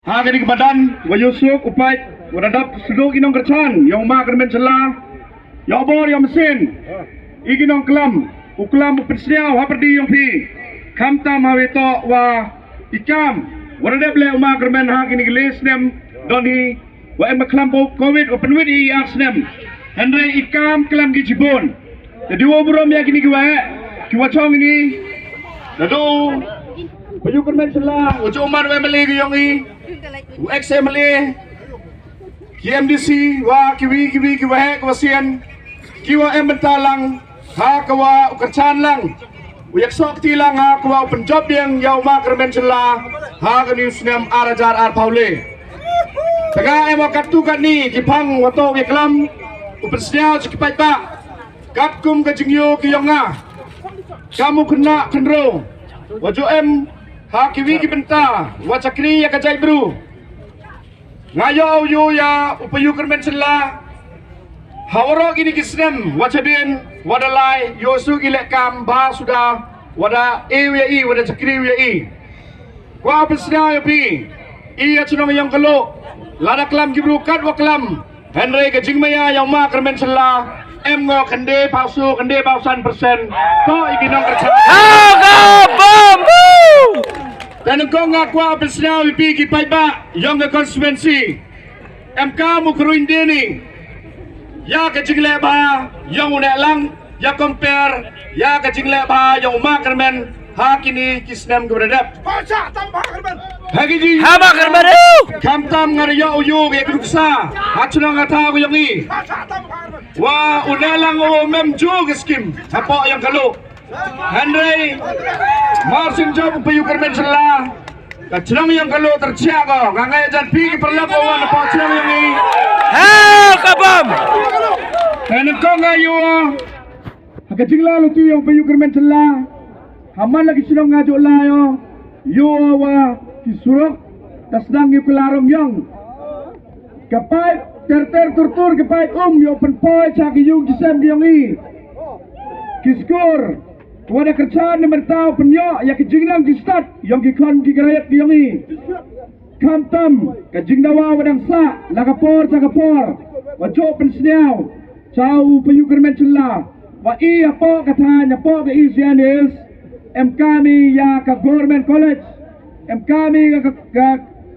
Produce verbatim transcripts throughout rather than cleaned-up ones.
Ha kane ka madan wa ïohsuk u paid wa da dap sdang ki nongkyrchan ïa u ma Kyrmen Shylla, ïa u bor ïa u mynsiem, i ki nongklam, u klam u pynsñiaw ha pyrdi ïong phi. Khamtam ha wi to wa i kam wa da dep leh u ma Kyrmen ha kine ki le snem don hi, wa em ba klam ba u covid wa pynwit i ar snem. Hynrei i kam klam ki jibun. Te dei wa burom ïa kine ki wa heh, ki wa chong ini. Naduh u Payu Kyrmen Shylla u ju man wa M L A ki ïong i, u ex M L A, ki M D C, wa kiwi kiwi ki wa heh ki wa sien, ki wa em bynta lang ha ka wa u kyrchan lang, u ïaksoh kti lang ha ka wa u pynjop biang ïa u ma Kyrmen Shylla ha kane u snem ar hajar arphew le. Te nga em wa katto katne ki phang wa to u ïaklam u pynsñiaw cha ki paidbah. Katkum ka jingïoh ki ïong nga, kam u khynnah khynroo wa ju em ha kiwi ki bynta wa chakri ïa ka jaitbru, nga ïoh u ïoh ïa u Payu Kyrmen Shylla ha waroh kine ki snem wa chadien wa da lai ïoh suk i leh kam bha suda wa da e u ïa i, wa da chakri u ïa i. Kwah pynsñiaw ïa phi, i ïa chnong ïong Kaluh, lada klam ki bru kat wa klam, hynrei ka jingmaïa ïa u ma Kyrmen Shylla em ngo khyndai phew saw, khyndai phew san percent. To i ki nongkyrchan. Ha ka bam bu. Te nyngkong nga kwah pynsñiaw ïa phi ki paidbah ïong ka constituency. Em kam u kruiñ dini ïa ka jingleh bha ïong u neh lang, ïa compare ïa ka jingleh bha ïong u ma Kyrmen ha kine ki snem ki wa da dep. Ha ki ji. Ha ma Kyrmen. Khamtam nga da ïoh u ïoh ïa ka nuksa ha chnong ha thaw ka ïong i, wa u neh lang u mem ju ka skim hapoh ïong Kaluh. Hynrei mar syn jop u Payu Kyrmen Shylla, ka chnong ïong Kaluh tyrchiah ko. Nga ngai jan phi ki paralok wa wan hapoh chnong ïong i. Ha ka bam. Te nyngkong nga ïoh ha ka jinglah luti ïong u Payu Kyrmen Shylla, ha man la ki chnong nga ju lah ïoh, ïoh wa ki surok da sdang ïoh ka la rong ïong. Ka paip ter ter tur tur ka paip um ïoh pynpoi cha ki ïung ki sem ki ïong i. Ki skur wa da kyrchan na mynta u pynïoh ïa ki jingnang jingstad ïong ki khon ki kyrayat ki ïong i. Khamtam ka jingdawa wa dang sah la ka por cha ka por, wa ju pynsñiaw cha u Payu Kyrmen Shylla, wa i hapoh ka thaiñ, hapoh ka East Jaintia Hills, em kam i ïa ka Government College, em kam i ka, ka, ka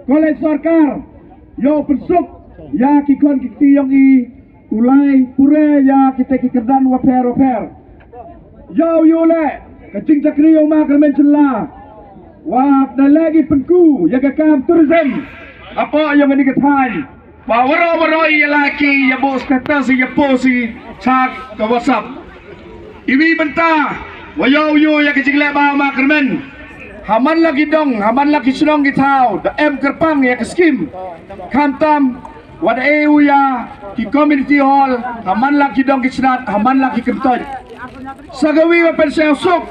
college sorkar, ïoh pynsuk ïa ki khon ki kti ïong i, u lai pure ïa kita ki kyrdan wa pher wa pher. Ïoh ïoh leh ka jingchakri ïong u ma Kyrmen Shylla, wa da leh ki pynku ïa ka kam tourism hapoh ïong kane ka thaiñ. Wa waroh waroh ïa la ki ïa bok status ïa post i cha ka WhatsApp. Iwi bynta wa ïoh ïoh ïa ka jingleh bha u ma Kyrmen. Ha man la ki dong, ha man la ki chnong ki thaw da em kyrpang ïa ka skim. Khamtam wa da e u ïa ki community hall ha man la ki dong ki chnat, ha man la ki kyntoit. Sa kawi wa pynsñiaw suk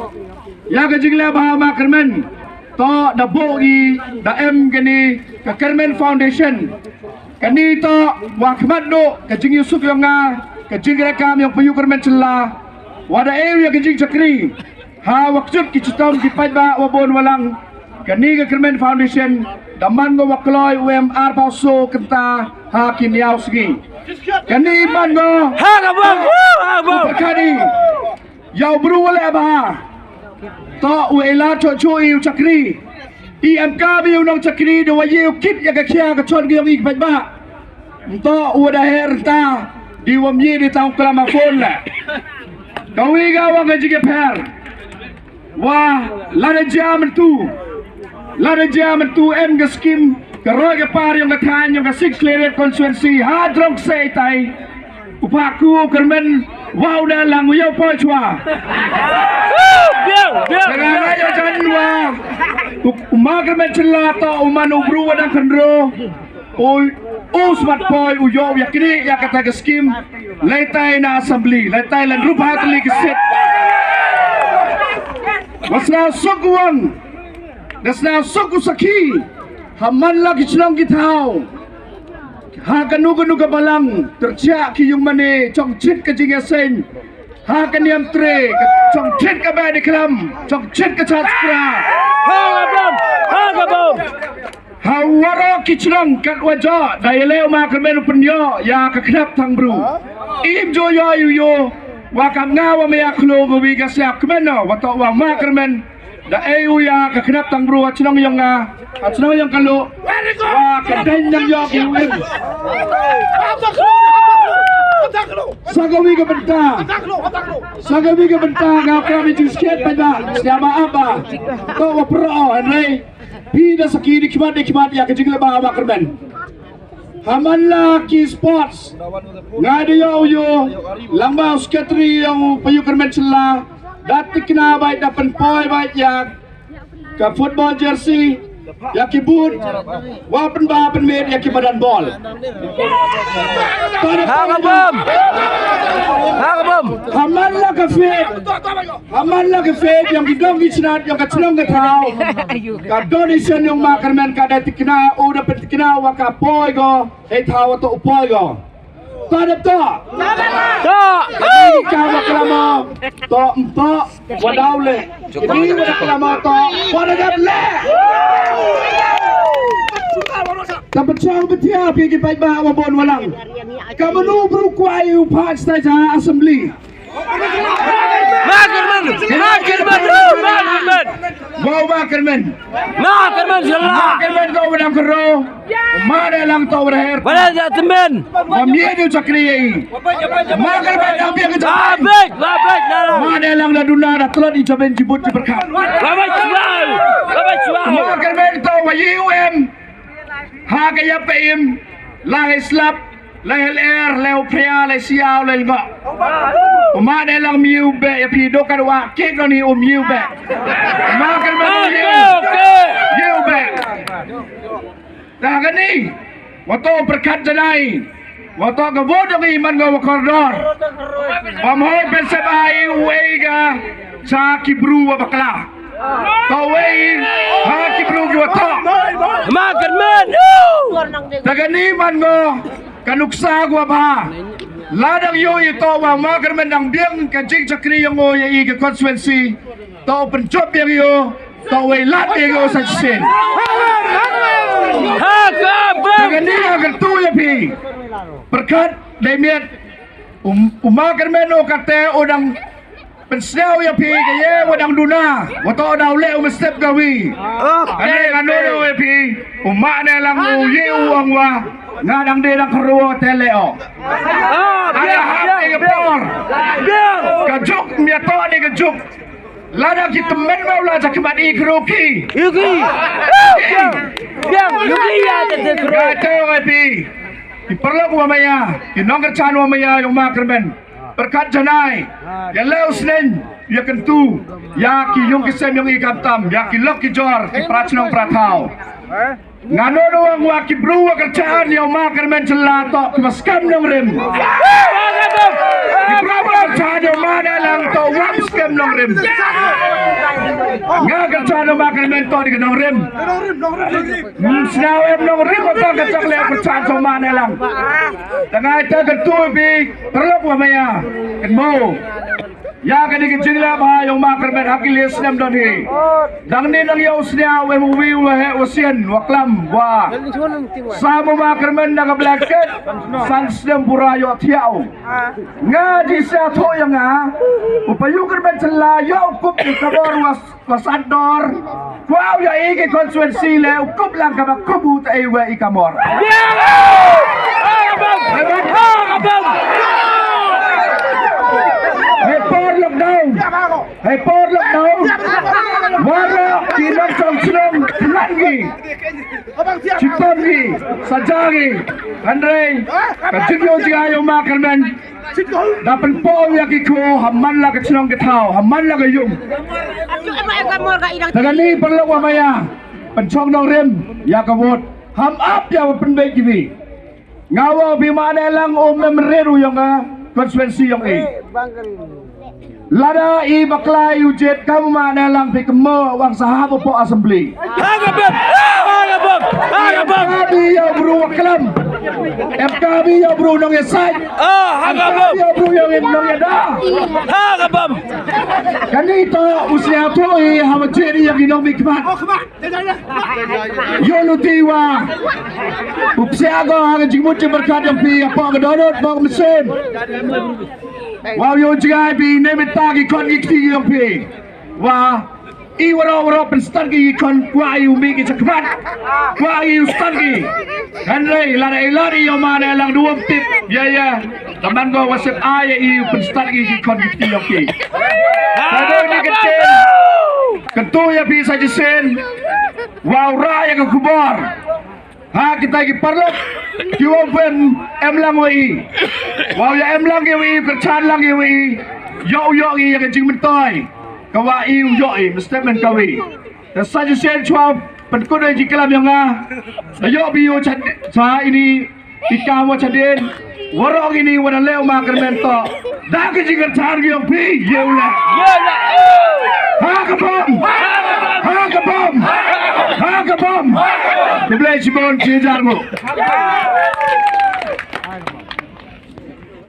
ïa ka jingleh bha u ma Kyrmen, to da buh i da em kane ka Kyrmen Foundation. Kane to wa khmat duh ka jingïasuk ïong nga, ka jingkyrkhu ïong u Payu Kyrmen Shylla, wa da e u ïa ka jingchakri. Ha wa kjut ki chitom ki paidbah wa bun wa lang, kane ka Kyrmen Foundation da man ngo wa kloi u em arphew saw kynta ha ki hynñiew sngi. Kane man ngo ha ka bam, ha ka bam. Kane ïa u bru wa leh bha, to u ela to cho i u chakri. I em kam i u nongchakri da wa ïe u kit ïa ka khia ka chon ka ïong i ki paidbah. Nto u da her ta di wam ïe di tang klam a phone la. Kawi ga wa ka jingïapher. Wa lada jia mynta, lada jia mynta em ka skim ka roi ka par ïong ka thaiñ ïong ka Six Leyland Constituency ha Drong Ksai tai. U Paku u Kyrmen wa u da lang u ïa u poi chwa. Biang, biang. Tengah nga ïa jan wa u, u ma Kyrmen Shylla to u man u bru wa dang khynro. U, u smat poi u ïoh ïa kini ïa kata ka skim. Laitai na assembly, laitai lan rup ha tali ki sit. Wa sna suk u wang, da sna suk u sakhi. Ha man la ki chnong ki thaw, ha kanu kanu ka balang tyrchiah ki ïung mane, chong chit ka jingïaseng. Ha ka niam tre, chong chit ka bai di klam, chong chit ka chat skra. Ha ka bam, ha ka bam. Ha waroh ki chnong kat wa joh da ïaleh u ma kyrmen u pynïoh ïa ka khnap thang bru. Im ju ïoh ïu ïu wa kam nga wa maya khlo wa wi ka sia kmen no wa toh wa ma kyrmen da ei u ïa ka khnap thang bru ha chnong ïong nga, ha chnong ïong ka lo wa ka dang nang ïoh ki u im. Sa ka wi ka bynta, sa ka wi ka bynta nga ka mi ju sket pa da sia ma aba to wa pro en rei. Phi da saki di khmat di khmat ïa ka jingleh ba ba kyrmen. Ha man la ki sports nga da ïoh ïoh lang ba secretary ïong pa ïu kyrmen chla da tikna ba da pynpoi ba ïa ka football jersey ïa ki boot wa pynba pynmet ïa ki madan ball. Ha ka bam, ha ka bam. Ha man la ka field, ha man la ka field ïong ki dong ki chnat ïong ka chnong ka thaw. Ka donation ïong ma kyrmen ka da tikna u da pyntikna wa ka poi go. Hei thaw wa to u poi go. To dep to. To. Ka wa klamo. To em to. Wa daw le. Ki wa klamo to. Wa da dep le. Ta pynchong pynthia phi ki paidbah wa bon wa lang. Ka manu bru kwai u phah stai ja assembly. Ma kyrmen, ma kyrmen, ma kyrmen. Wow, ma kyrmen. Ma kyrmen shala. Ma kyrmen to wa dang kyrro. Ma da lang to wa da her. Wa da ja tymmen. Wa mie du chakri ei. Ma kyrmen dang biang ka chakri. Ba bek, ba bek da la. Ma da lang da duna da tlot i jaben jibut jiberkhat. Ba bek chwa. Ba bek chwa. Ma kyrmen to wa ïi u em. Ha ka ïap ka im, la hei slap, la hei ler, la u phria, la hei siaw, la hei lngoh. U ma ne lang miu be, ïa phi do ka dwa, kik no ni u miu be. Ma kyrmen u miu. Miu be. Ta ka ni, wa to pyrkhat janai. Wa to ka vote dong i man nga wa kordor. Wa mhoi pensep ai u ei ga cha ki bru wa bakla. To wei ha ki bru ki wa to. Ma kyrmen. Ta ka ni man nga ka nuksa wa ba. La dang yo i to wa ma kyrmen dang biang ka jing chakri yong o ya i ka constituency. To pynchop biang yo. To wei lat ïa u sa shisien. Ha ka bam. Te kane ha ka tu ïa phi. Pyrkhat dei miet. Um, u ma kyrmen u kate u dang pynsngew ïa phi ka ïe wa dang duna. Wa to dau leh u mynstep ka wi. Ane ka no ïa phi. U ma ne lang u ïe u ong wa. Nga dang dei dang kyrwa te leh o. Ane hap ïa ka por. Ka juk mia to ane ka juk. Lada ki tymmen ma u la jakhmat i kru ki. Ïa ki. Biang. Biang. Ïa ki ïa te te kru. Ka te ïa pi. Ki paralok wa maya. Ki nongkyrchan wa maya ïong ma kyrmen. Pyrkhat janai. Ïa leu sneng. Ïa kyntu. Ïa ki ïong ki sem ïong i kam tam. Ïa ki lok ki jor. Ki pra chnong pra thaw. Nga no no wa ki bru wa kyrchan ïa u ma kyrmen chynla to ki ba skam nongrim. Ki bru wa kyrchan ïa u ma ne lang to wa skam nongrim. Nga kyrchan ïa u ma kyrmen to di ka nongrim. Sna em nongrim wa ta kyrchan le kyrchan ïa u ma ne lang. Tang ai ta ka tu bi perlok wa maya. Kan mo. Ïa kane ka jingleh ba ïong ma kyrmen ha ki le snem don hi. Dang ni nang ïa u snia u em u wi u heh u sien wa klam wa. Sa ma ma kyrmen na ka blanket. San snem pura ïoh thiah u. Nga di sia thoh ïa nga. U pa ïu kyrmen chynla ïoh u kup ka bor wa, wa san dor. Kwah ïa i ki constituency le u kup lang kaba kup u ta i wa i ka mor. Hei por lockdown. Hei por lockdown. Waroh ki nongchong chnong thngan ki. Chitom ki. Saja ki. Hynrei ka jingïoh jingïoh ma kyrmen. Da pynpaw ïa ki ko ha man la ka chnong ka thaw ha man la ka yung. Ta kane paralok wa maya pynchong nongrim ïa ka vote ham ap ïa wa pynbeit ki wi. Nga wa bi ma ne lang um mem rit u yong ka constituency yong i. Lada i bakla i u jet kam ma ne lang phi kmo wang sahab po assembly. Ha ka bep, ha ka bep, ha ka bep. Ka bi ïa u bru wa klam. Em ka bi ïa bru nong ïa sai. Ah, ha ka bom. Em ka bi ïa bru ïa nong ïa da. Ha ka bom. Kani to u sñiawthuh i ha ma jeri ïa ki nong bi khmat. Ïoh luti wa u psiah ko ha ka jingmut jingpyrkhat jong phi, ha pok ka dohnud pok ka mynsiem. Wa u ïoh jngai phi ne mynta ki khon ki kti jong phi. Wa i waroh waroh pynstad ki khon, kwah i u mih ki shakhmat, kwah i u stad ki. Hynrei lada i lad i ïoh ma ne lang duwam tip. Ïa ïa. Tang man ko wa sep ai ïa i u pynstad ki khon ki kti jong phi. Ka dei ni ka chen. Kyntu ïa phi sa shisien. Wa u rah ïa ka khubor ha kita ki paralok kiwa pyn em lang wa i. Wa u ïa em lang ki wa i, kyrchan lang ki wa i. Ïoh u ïoh i ïa ka jingmyntoi ka wa i u ïoh i, mynstep mynta ka wa i. Te sa shisien chwa pynkut ïa ka jingklam yong nga. Ïoh phi ïoh cha cha ini i kam wa chadien. Waroh kini wa da leh u ma kyrmen to da ka jingkyrchan ki yong phi, ïa u leh. Ha ka bom. Ha ka bom. Ha ka bom. Khublei shibun, chi jar mo.